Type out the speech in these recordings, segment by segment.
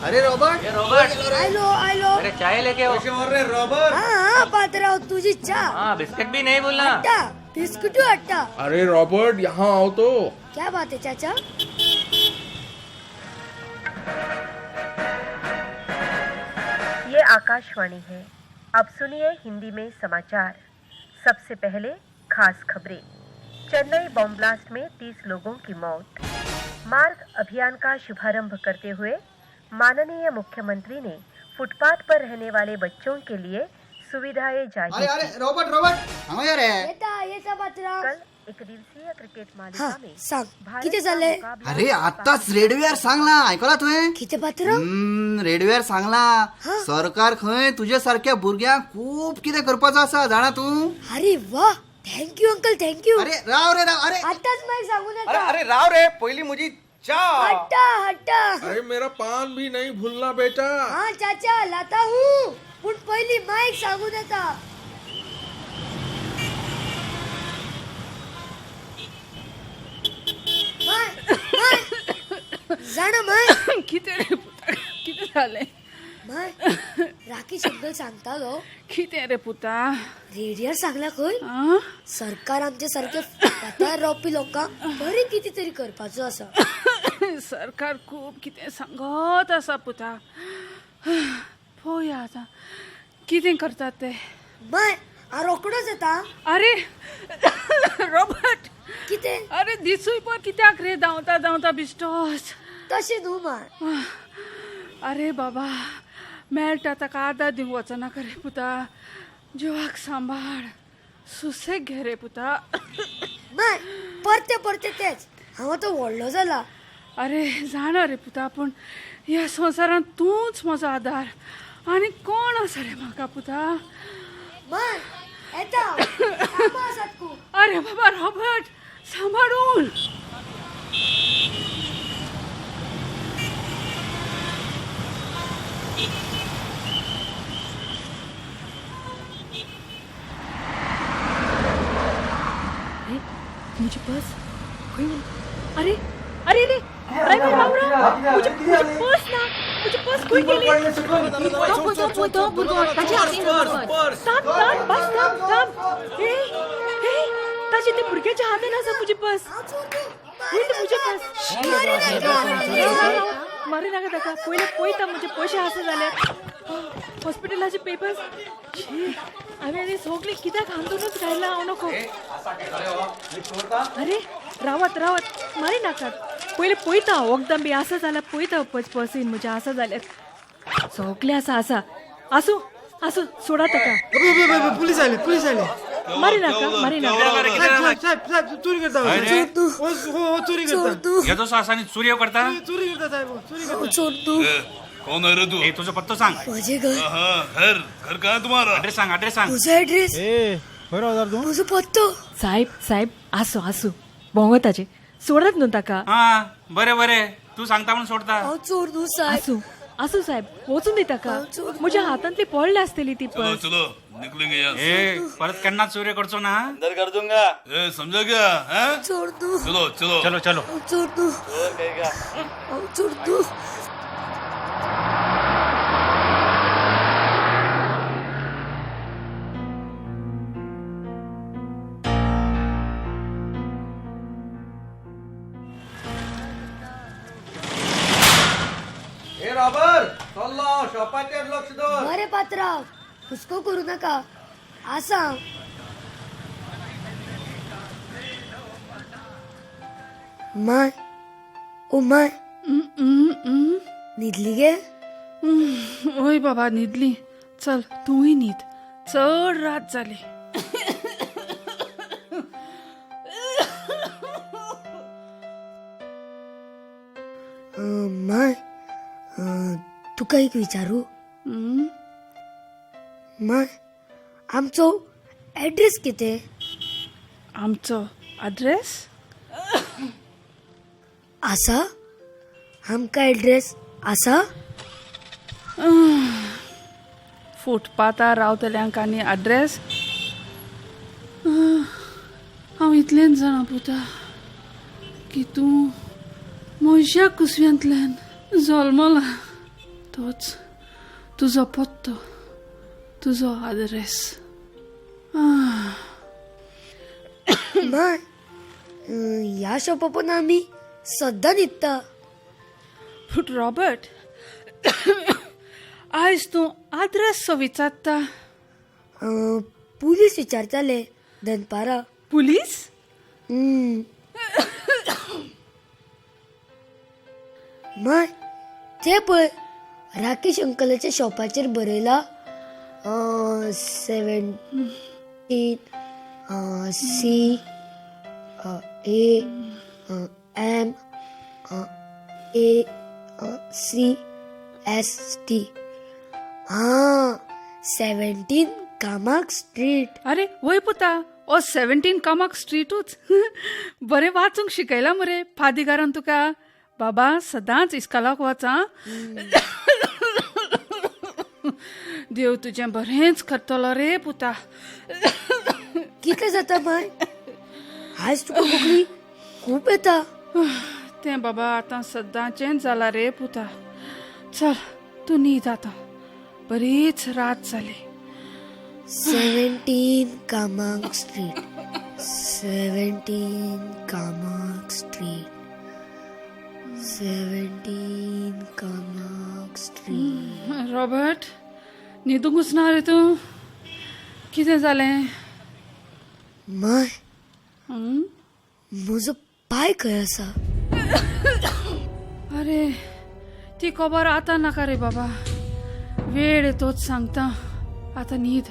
अरे रॉबर्ट, ये रॉबर्ट, आयलो आयलो. अरे चाय लेके आओ. रॉबर्ट. हा हा पात्राव, तुझी चा. हाँ, बिस्किट भी नहीं बोलना. हट्टा, बिस्कुटू हट्टा. अरे रॉबर्ट, यहाँ आओ तो. क्या बात है चाचा? ये आकाशवाणी है. अब सुनिए हिंदी में समाचार. सबसे पहले खास खबरें. चेन्नई बॉम्ब ब्लास्ट में 30 लोगों की मौत. मार्ग अभियान का शुभारंभ करते हुए माननीय मुख्यमंत्री ने फुटपाथ पर रहने वाले बच्चों के लिए सुविधाएं जाहिर अरे अरे की. रॉबर्ट, रॉबर्ट, हांगा यो रे. येता येता पात्राव. कल एक दिवसीय क्रिकेट हा मालिका में सांग, भारत कितें का जालें? मुकाबला अरे आताच रेडियोर सांगला, आयकला तुवें? कितें पात्राव? रेडियोर सांगला, सरकार खंय तुझ्या सारख्या भुरग्यांक खूब कितें करपाचो आसा, जाणा तूं? अरे वा, thank you uncle, thank you. अरे राव रे राव, अरे. आताच माईक सांगून अरे येता. अरे राव रे, पहिली म्हजी च्या. हट्टा हट्टा. अरे मेरा पान भी नहीं भूलना बेटा. हा चाचा, लाता हूँ, पूण पहिली माईक सांगून येता. माय माय, जाणा माय. कितें रे पुता, कितें जालें? माय, राकेश अंकल सांगतालो. कितें रे पुता? रेडियोर सांगला खंय, आं? सरकार आमच्या सारखे फुटपाथार रावपी लोकांक बरें कितें तरी करपाचो आसा. सरकार खूब कितें सांगत आसा पुता. पळोवया आतां कितें करतात ते. माय, हांव रोकडोच येता. अरे रॉबर्ट. कितें? अरे दिसूय पळय कित्याक रे धांवता धांवता बिश्टोच? तशें न्हू माय. अरे बाबा, मेळटा ताका आदार दिवंक वचनाका रे पुता. जिवाक सांबाळ, सुसेग घे रे पुता. माय, परते परते तेच. हांव आतां व्हडलो जाला. अरे जाणा रे पुता, पूण ह्या संवसारांत तूंच म्हजो आदार, आनी कोण आसा रे म्हाका पुता? माय, येता हांव. कामां आसात खूब. अरे बाबा रॉबर्ट, सांबाळून. अरे मुझे पर्स खंय गेली? अरे अरे अरे ड्रायव्हर बाबूराव, मुझे मुझे पर्स ना, मुझे पर्स खंय गेली? तो पळय, तो पळय, तो भुरगो ताच्या हातीन. थांब थांब, बस थांब थांब. हे हे, ताचे ते भुरग्याच्या हातान आसा म्हजी पर्स. खंय ती म्हजी पर्स? मारी नाका ताका. पयले पळयता म्हजे पयशे आसा जाल्यार. हॉस्पिटलाचे पेपर्स. शी, हांवें आनी सगळें कित्याक हांतूनच घायलां हांव नको. अरे रावात रावात, मारी नाकात. पयले पळयता हांव, वखदां बी आसा जाल्यार पळयता. पर्सीन म्हजें आसा जाल्यार. सगळें आसा आसा. आसूं आसूं, सोडा ताका. पुलीस आले, पुलीस आले. मारी नाका, मारी नाका. साहेब साहेब साहेब, चोरी करता. चोर तूं. हो हो, चोरी चोर करता. तूं. येदोसो आसा आनी चोरयो करता? चोरी करता साहेब, हो, चोरी हांव करता. चोर न्हू. कौन है रे तू? ए, तुजो पत्तो सांग. म्हजें घर. हाँ, घर घर कहाँ है तुम्हारा? ऍड्रेस सांग, ऍड्रेस सांग. म्हजो एड्रेस? ए, खंय रावता तूं? म्हजो पत्तो? साहेब साहेब, आसूं आसूं, भोंगो ताचें, सोडात न्हू ताका. हा, बरे बरे, तू सांगता म्हणून सोडता. हांव चोर न्हू साहेब. आसूं आसूं साहेब, वचून दी ताका. हांव चोर न्हू. म्हज्या हातांतली पडल्या आसतली ती चलो पर्स. चलो, निकलेंगे यहाँ से. ए, परत केन्ना चोरयो करचो ना. अंदर कर दूंगा. ए, समझा क्या हैं? चोर न्हू. चलो चलो. चलो चलो. हांव चोर न्हू. हांव चोर न्हू. ए रॉबर्ट, चल्लो शॉपाचेर लक्ष दवर. बरें पात्राव, हुस्को करूं नाका, आसा हांव. माय, ओ my. न्हिदली गे? ओय बाबा, न्हिदली. चल तूंय न्हीद, चड रात जाली. माय, तुका एक विचारू? माय, आमचो एड्रेस कितें? आमचो ऍड्रेस? आसा आमकां एड्रेस आसा? फुटपाथार रावतल्यांक आनी ऍड्रेस? हांव इतलेंच जाणा पुता की तूं म्हज्या कुसव्यांतल्यान जल्मला. तोच तुजो पत्तो, तुजो आद्रेस. माय, ह्या शॉपा पण आमी सद्दां न्हिदता. पूण रॉबर्ट, आयज तूं आद्रेस सो विचारता? पुलीस विचारताले दनपारा. पुलीस? माय, ते पळय राकेश अंकलाच्या शॉपाचेर बरयला 17 C A M A C S T. हां, 17 कामाक स्ट्रीट. अरे वय पुता, ओ 17 कामाक स्ट्रीटूच. बरें वाचूंक शिकयला मरे फादिगारान तुका. बाबा सदांच इस्कालाक वच. देव तुजें बरेंच करतलो रे पुता. कितलें जाता माय? आयज तुका खोकली खूब येता. तें बाबा आतां सदांचेंच जालां रे पुता. चल तूं न्हीद आतां, बरीच रात जाली. 17 कामाक स्ट्रीट, 17 कामाक स्ट्रीट, 17 कामाक स्ट्रीट. रॉबर्ट, न्हिदूंकूच ना रे तूं? कितें जालें? माय, म्हजो पांय खंय आसा? अरे ती खबर आतां नाका रे बाबा, वेळ तोच सांगता. आतां न्हीद.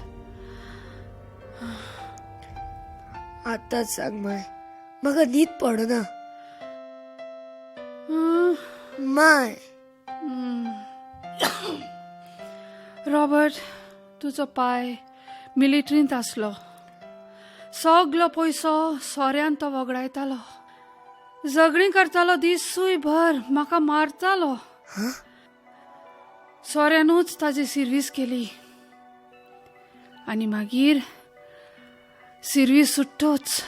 आतांच सांग माय, म्हाका न्हीद पडना. माय. रॉबर्ट, तुजो पाय मिलिट्रींत आसलो. सगलो पयसो सोऱ्यान तो वगडायतालो. झगडीं करतालो दिसूय भर, म्हाका मारतालो. सोऱ्यानूच ताजी सिर्वीस केली. आनी मागीर सिर्वीस सुट्टोच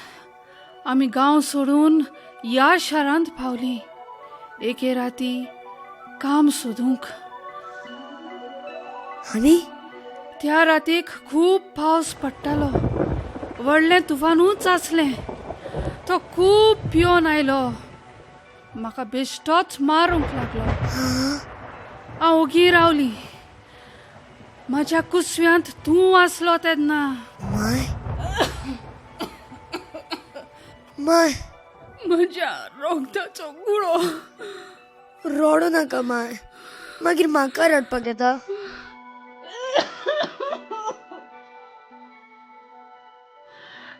आमी गांव सोडून ह्या शारांत पावली. एके राती काम सोदूंक. आनी त्या रातीक खूब पावस पडटालो. व्हडलें तुफानूच आसलें. तो खूब पिवन आयलो. म्हाका बेश्टोच मारूंक लागलो. हांव ओगी रावली. म्हज्या कुसव्यांत तूं आसलो तेन्ना. माय, म्हज्या रोगदाचो गुळो. रडू नाका माय, मागीर म्हाका रडपाक येता.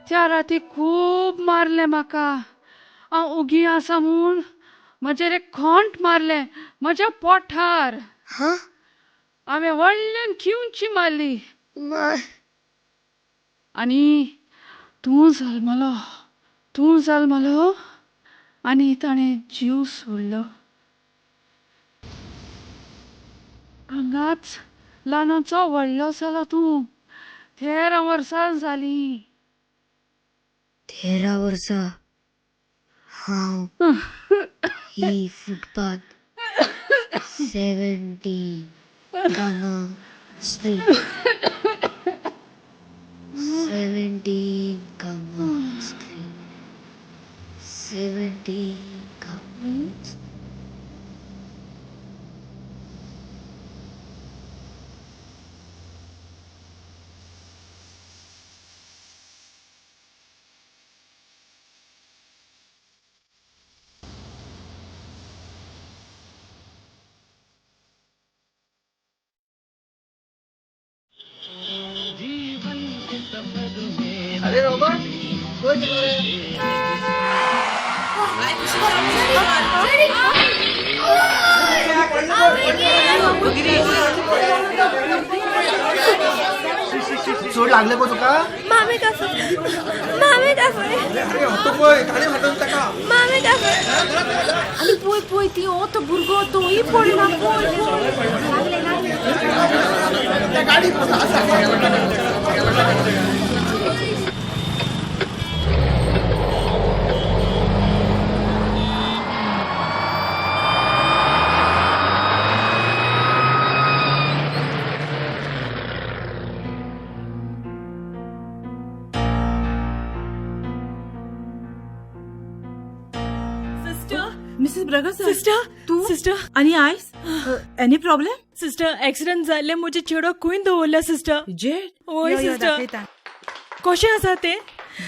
त्या राती खूब मारलें म्हाका. हांव ओगी आसा म्हूण म्हजेर एक खोंट मारलें म्हज्या पोठार. हांवें व्हडल्यान किंवची मारली. आनी तूं जल्मलो, तूं जल्मलो आनी ताणें जीव सोडलो. हांगाच ल्हानाचो व्हडलो जालो तूं. 13 वर्सां जालीं. 13 वर्सां हांव ही फुटपाथ 17 कामाक स्ट्रीट, 17 कामाक स्ट्रीट, 17 कामाक. अरे रॉबर्ट, चोट लागले गो तुका? मामे काफय, मामे काफय, मामे काफय. आनी पळय पळय ती हो तो भुरगो तोय पडला. पळय पळय लागले लागले. मिसेस ब्रगासा. सिस्टर, तूं? सिस्टर. आनी आयज एनी प्रॉब्लेम? सिस्टर, एक्सिडेंट जाल्ले म्हजे चेडो खंय दवरला सिस्टर? जेड? वय. यो, यो, सिस्टर. दाखयता. कशें आसा तें?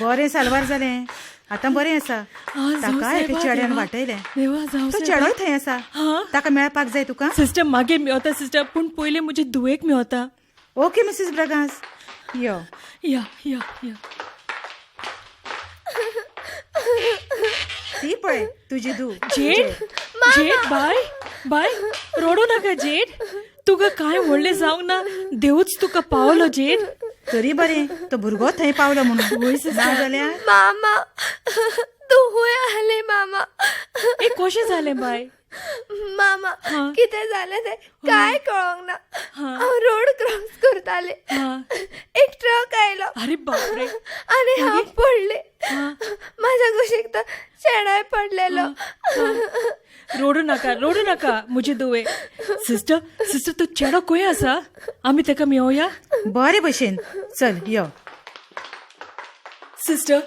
बरें साल्वार जालें, आतां बरें आसा. जावं ताका सायबा, एका चेड्यान देवा. वाटयलें. देवा, जावं तो सायबा. चेडोय थंय आसा. ताका मेळपाक जाय तुका? सिस्टर, मागीर मेवता सिस्टर, पूण पयलीं म्हजे धुवेक मेवता. ओके मिसेस ब्रगास, यो. या या या. ती पळय तुजी धूव. जेड, जेड, बाय बाय, रोडू नाका जेड. तुका कांय व्हडलें जावंक ना. देवूच तुका पावलो जेड. तरी बरें तो भुरगो थंय पावलो म्हणून. वय सिस्टर. नाजाल्यार मामा, तूं खंय आसलें मामा? ए, कशें जालें बाय? मामा, कितें जालें तें कांय कळोंक ना. हांव रोड क्रॉस करतालें, एक ट्रक आयलो. अरे बापरे. आनी हांव पडलें. म्हाज्या कुशीक तो शेणाय पडलेलो. रोडू नाका, रोडू नाका म्हजे धुवे. सिस्टर, सिस्टर, तो चेडो खंय आसा? आमी ताका मेवया. बरे भशेन, चल यो. सिस्टर,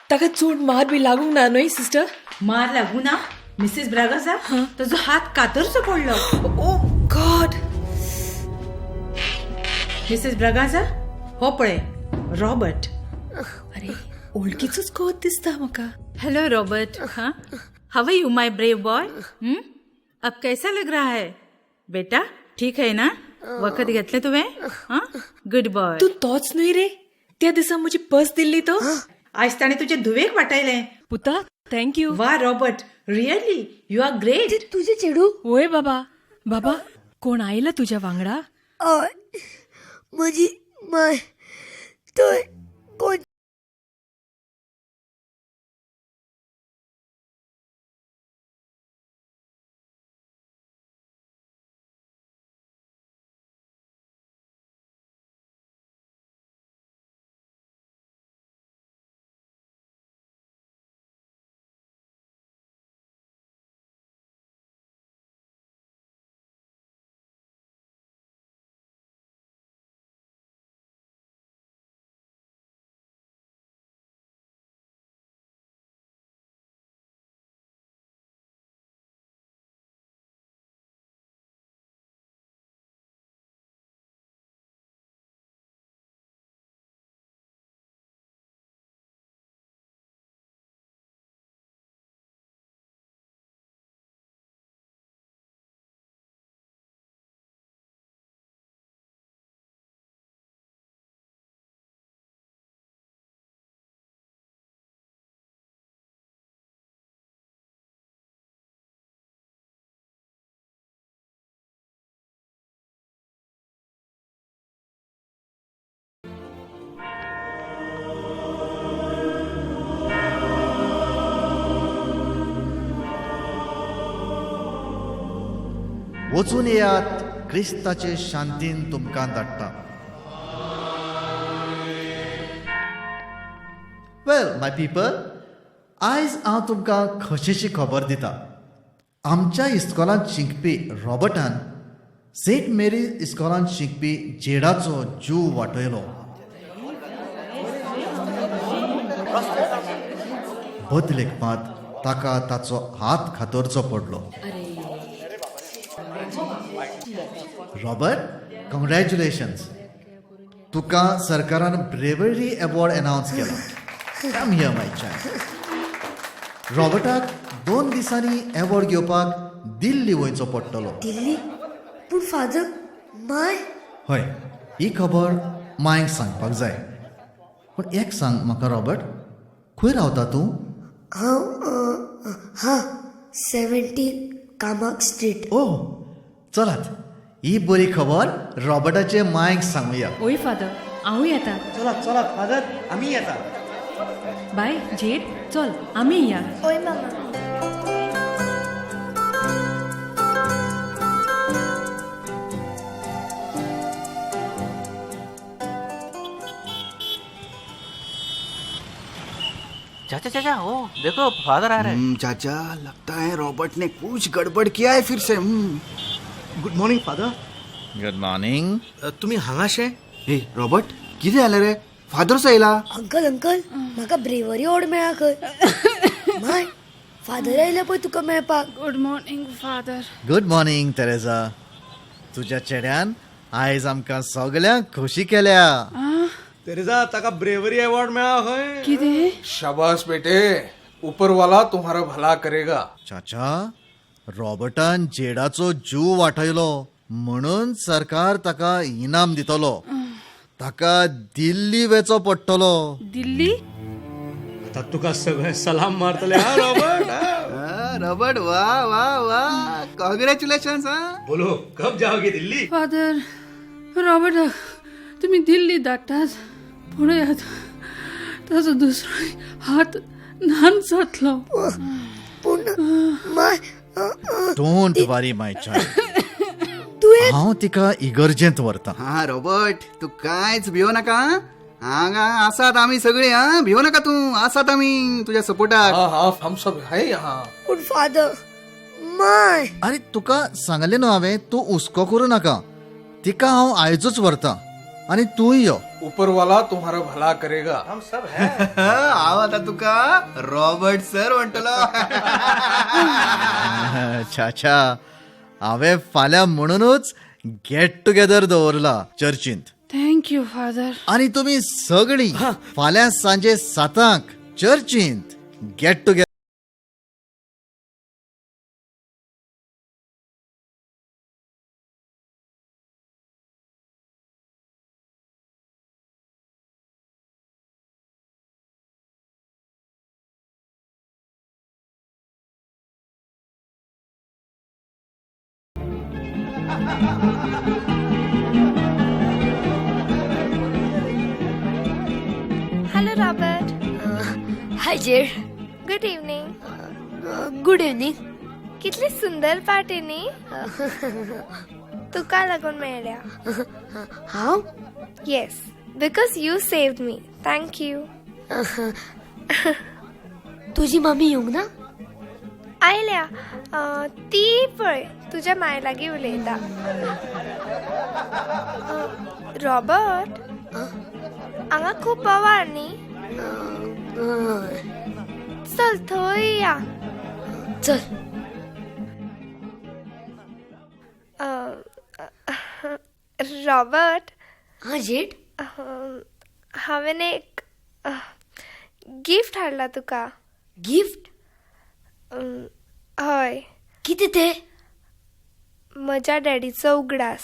ताका चड मार बी लागूंक ना न्हय सिस्टर? मार लागू ना मिसेस ब्रागासा, ताजो हात कातरचो पडलो. ओ गॉड. मिसेस ब्रागासा, हो पळय रॉबर्ट. अरे, ओळखीचोच कोत दिसता म्हाका. Hello Robert. हाँ, how are you my brave boy? अब कैसा लग रहा है बेटा? ठीक है ना? वखद घेतलें तुवें? हाँ, गुड बॉय. तूं तोच न्हय रे त्या दिसा म्हजी पर्स दिल्ली तो? आयज ताणें तुजे धुवेक वाटयलें. पुता, thank you. वा Robert, really you are great. तुजें चेडूं? वय बाबा. बाबा, कोण आयला तुज्या वांगडा? हय, म्हजी माय. थंय कोण वचून येयात, क्रिस्ताचे शांतीन तुमकां धाडटा. वेल माय पिपल, आयज हांव तुमकां खोशेची खबर दिता. आमच्या इस्कॉलांत शिकपी रॉबर्टान सेंट मेरी इस्कॉलांत शिकपी जेडाचो जीव वाटयलो. बदलेक मात ताका ताचो हात खातरचो पडलो. रॉबर्ट, कॉंग्रॅच्युलेशन्स, तुका सरकारान ब्रेवरी अवॉर्ड अनावन्स केला. कम here my child. रॉबर्टाक 2 दिसांनी अवॉर्ड घेवपाक दिल्ली वयचो पडटलो. दिल्ली? पूण फादर, माय? हय, ही खबर मांयक सांगपाक जाय. पूण एक सांग म्हाका रॉबर्ट, खंय रावता तूं? हांव हां 17 कामाक स्ट्रीट. ओ, चलात, ही बरी खबर रॉबर्टाचे मांयक सांगुया. ओय फादर, हांवूय येता. चलात चलात फादर, आमी येता. बाय जेड, चल आमी या. ओय मामा. चाचा चाचा, ओ देखो फादर आ रहे हैं. चाचा, लगता है रॉबर्ट ने कुछ गड़बड़ किया है फिर से. Good morning father. Good morning. तुम्ही हांगाशे? हे रॉबर्ट, कितें जालें रे? फादर्स आयला. अंकल, अंकल, म्हाका ब्रेवरी अवॉर्ड मेळ्ळा खंय. माय, फादर आयले पळय तुका मेळपाक. Good morning father. Good morning Teresa. तुज्या चेड्यान आयज आमकां सगळ्यांक खोशी केल्या. तेरेझा, ताका ब्रेवरी अवॉर्ड मेळ्ळा खंय. कितें? शाबाश बेटे, ऊपर वाला तुम्हारा भला करेगा. चाचा, रॉबर्टान जेडाचो जीव वाटयलो म्हणून सरकार ताका इनाम दितलो. ताका दिल्ली वेचो पडटलो. दिल्ली? आता तुका सगळे सलाम मारतले हा रॉबर्ट. रॉबर्ट, वा वा वा, कॉंग्रॅच्युलेशन. बोलो, कब जाओगे दिल्ली? फादर, रॉबर्ट तुमी दिल्ली धाडटात, पळयात ताजो दुसरो हात न्हान जातलो. पूण my, don't worry my child, हांव तिका इगर्जेंत व्हरता. हा रॉबर्ट, तूं कांयच भियो नाका. हांगा आसात आमी सगळीं. हा, भियो नाका तूं, आसात आमी तुज्या सपोर्टाक. हाँ हाँ, हम सब है यहाँ. पूण फादर, माय. अरे तुका सांगलें न्हू हांवें, तूं हुस्को करूं नाका. तिका हांव आयजूच व्हरता आनी तूंय यो. ऊपर वाला तुम्हारा भला करेगा. हम सब है. हांव आतां तुका रॉबर्ट सर म्हणटलो. चाचा, हांवें फाल्यां म्हणूनच गेट टुगेदर दवरला चर्चींत. Thank you father. आनी तुमी सगळीं फाल्यां सांजे 7 चर्चींत get together. Hello Robert. Hi Jade. Good evening. Good evening. कितली सुंदर पार्टी न्ही, तुका लागून मेळ्ळ्या. हांव? Yes, because you saved me. Thank you. तुजी मम्मी येवंक ना? आयल्या ती, पळय तुज्या माय लागीं उलयता. रॉबर्ट, हांगा खूब बोवाळ न्ही, चल थंय या. चल. रॉबर्ट. हां जेड. हांवें एक गिफ्ट हाडला तुका. गिफ्ट? हय. कितें तें? म्हज्या डॅडीचो उगडास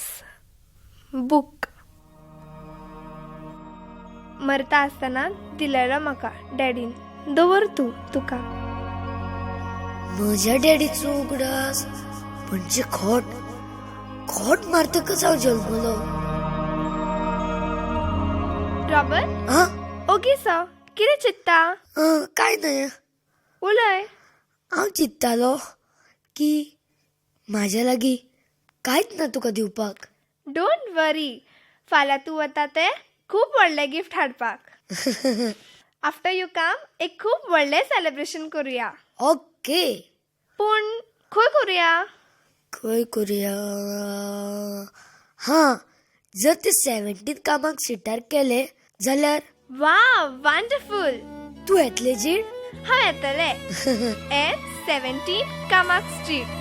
बूक. मरता आसतना दिलेलो म्हाका डॅडीन. दवर तूं तुका. म्हज्या डॅडीचो उगडास म्हणजे खोट खोट मारतकच हांव जल्मलो. रॉबर्ट, ओगी सो कितें चिंत्ता? काय न्हय. उलय. हांव चिंत्तालो की म्हाज्या लागीं कांयच ना तुका दिवपाक. Don't वरी, फाल्यां तूं वता तें खूब व्हडलें गिफ्ट हाडपाक. आफ्टर you काम एक खूब व्हडलें सेलिब्रेशन करुया. ओके. पूण खंय करुया? खंय करुया? हां, जर ते 17 कामाक सिटार केले जाल्यार. वा, वंडरफूल. तूं येतलें जेड? हांव येतलें. एट 17 कामाक स्ट्रीट.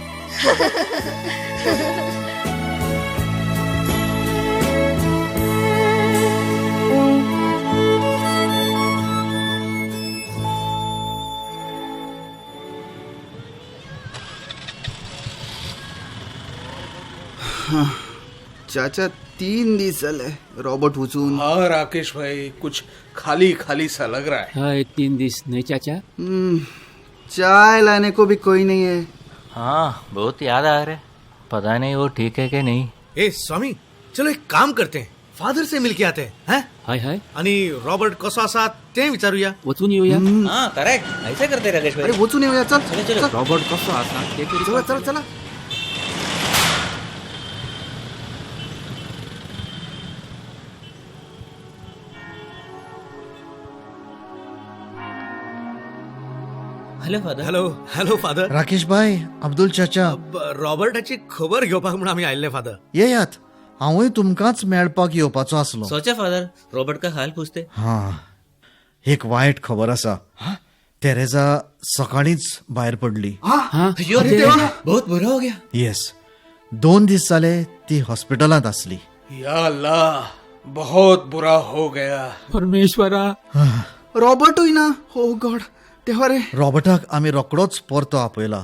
चाचा, 3 दीस जाले रॉबर्ट वचून. हाँ राकेश भाई, कुछ खाली खाली सा लग रहा है. हाँ, 3 दिस नहीं चाचा. चाय लाने को भी कोई नहीं है. हाँ, बहुत याद आ रहा है, पता नहीं वो ठीक है कि नहीं. ए स्वामी, चलो एक काम करते हैं, फादर से मिलके आते हैं. हैं? हाय हाय. आणि रॉबर्ट कसो आसा ते विचारूया. वचून येऊया. हाँ करेक्ट, ऐसे करते राकेश भाई. अरे वचून येऊया, चल चलो चलो. रॉबर्ट कसो आसा ते तरी. चला चला चला. Hello father. Hello hello father. Rakesh भाई, अब्दुल चाचा, रॉबर्टाची खबर घेवपाक म्हणून आमी आयिल्ले फादर. येयात, हांवूय तुमकांच मेळपाक येवपाचो आसलो. सोचा फादर, रॉबर्ट का हाल पूछते. हा, एक वायट खबर आसा. तेरेजा सकाळींच भायर पडली. बहुत बुरा हो गया. येस, 2 दीस जाले ती हॉस्पिटलांत आसली. या अल्लाह, बहुत बुरा हो गया. परमेश्वरा. रॉबर्टूय ना. हो गॉड, देवा रे. रॉबर्टाक आमी रोकडोच परतो आपयला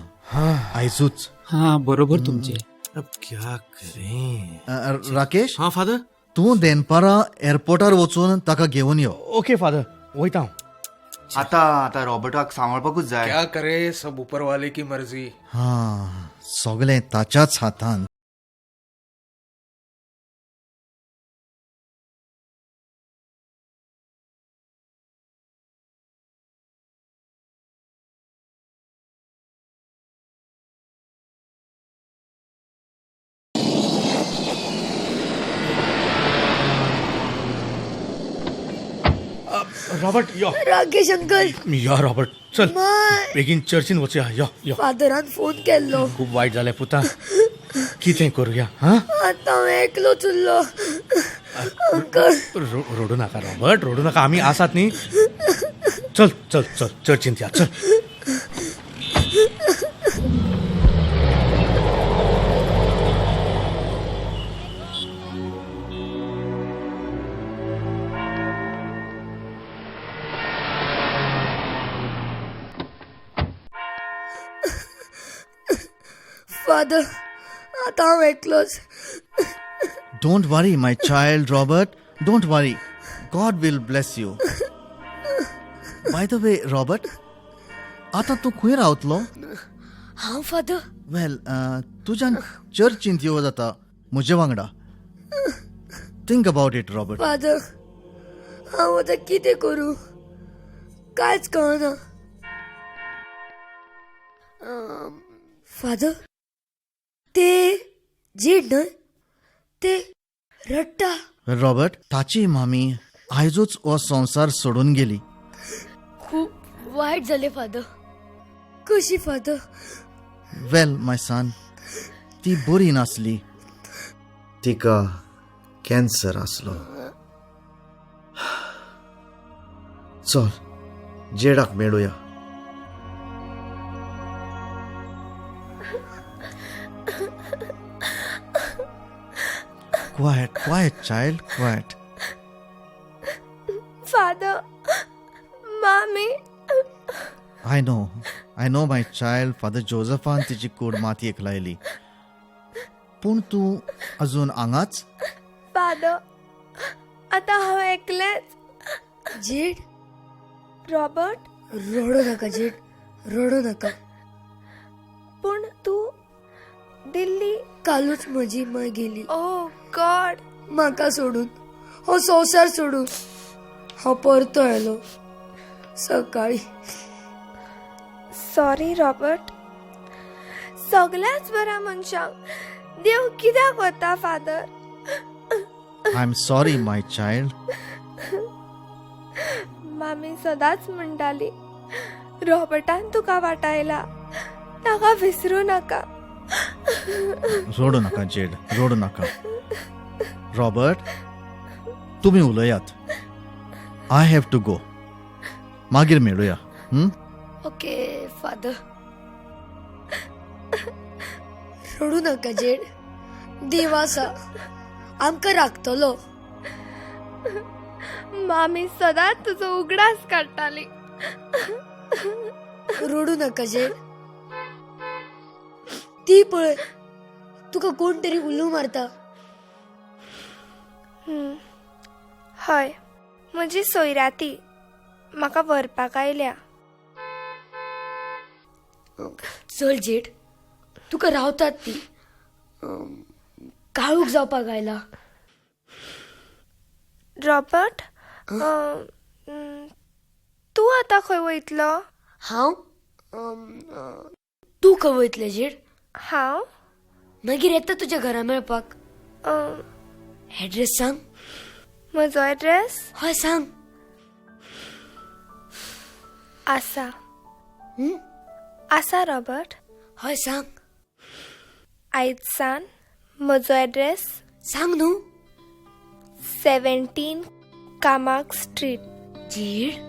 आयजूच. हा बरोबर तुमचे. अब क्या करें राकेश. हा फादर. तूं देनपारा एअरपोर्टार वचून ताका घेवन यो. ओके फादर, वयता हांव. आता आता रॉबर्टाक सांबाळपाकूच जाय. क्या करे, सब ऊपर वाले की मर्जी. हा, सगळें ताच्याच हातान. रॉबर्ट यो. राकेश अंकल. यो रॉबर्ट, चल बेगीन चर्चीन वचया. यो यो. फादरान फोन केल्लो. खूब वायट जालें पुता, कितें करुया? हा आतां हांव एकलोच उरलो अंकल. रडू नाका रॉबर्ट, रडू नाका, आमी आसात न्ही. चल चल चल चर्चीन या, चल. फादर, आतां हांव एकलोच. Don't worry my child Robert, don't worry, God will bless you. By the way Robert, आतां तूं खंय रावतलो? हांव फादर? वेल, तुज्यान चर्चींत येवं जाता म्हजे वांगडा. Think about it Robert. Father, हांव आतां कितें करूं कांयच कळना. फादर, ते जेड न्हय, ते रडटा. रॉबर्ट, ताची मामी आयजूच हो संवसार सोडून गेली. खूब वायट जालें फादर. कशी फादर? वेल माय सन, ती बरी नासली, तिका कॅन्सर आसलो. चल जेडाक मेळुया. Quiet, quiet, child, quiet. Father, mommy. I know, my child. Father जोसेफान तिची कूड मातयेक लायली, पूण तूं अजून हांगाच? फादर, आतां हांव एकलेंच. जेड. रॉबर्ट. रडू नाका जेड, रडू नाका. पूण तूं दिल्ली? कालूच म्हजी माय गेली. ओ गॉड. म्हाका सोडून, हो संवसार सोडून हांव परतो आयलो सकाळी. सॉरी रॉबर्ट, सगळ्याच बऱ्या मनशांक देव कित्याक वता father? I am sorry my child. मामी सदांच म्हणटाली, रॉबर्टान तुका वाटायला, ताका विसरूं नाका. रडू नाका जेड, रडू नाका. रॉबर्ट, तुमी उलयात. I have to go, मागीर मेळुया. Okay father. रडू नाका जेड, देव आसा, आमकां राखतलो. मामी सदांच तुजो उगडास काडटाली. रडू नाका जेड. ती पळय, तुका कोण तरी उलो मारता. हय, म्हजी सोयराती म्हाका व्हरपाक आयल्या. चल जेड, तुका रावतात ती. काळूक जावपाक आयला. रॉबर्ट, तूं आतां खंय वयतलो? हांव? तूं खंय वयतलें जेड? हांव मागीर येता तुज्या घरा मेळपाक. एड्रेस सांग. म्हजो एड्रेस? हय सांग. आसा आसा रॉबर्ट. हय सांग. आयज सान म्हजो एड्रेस सांग न्हू. 17 कामाक स्ट्रीट. जेड,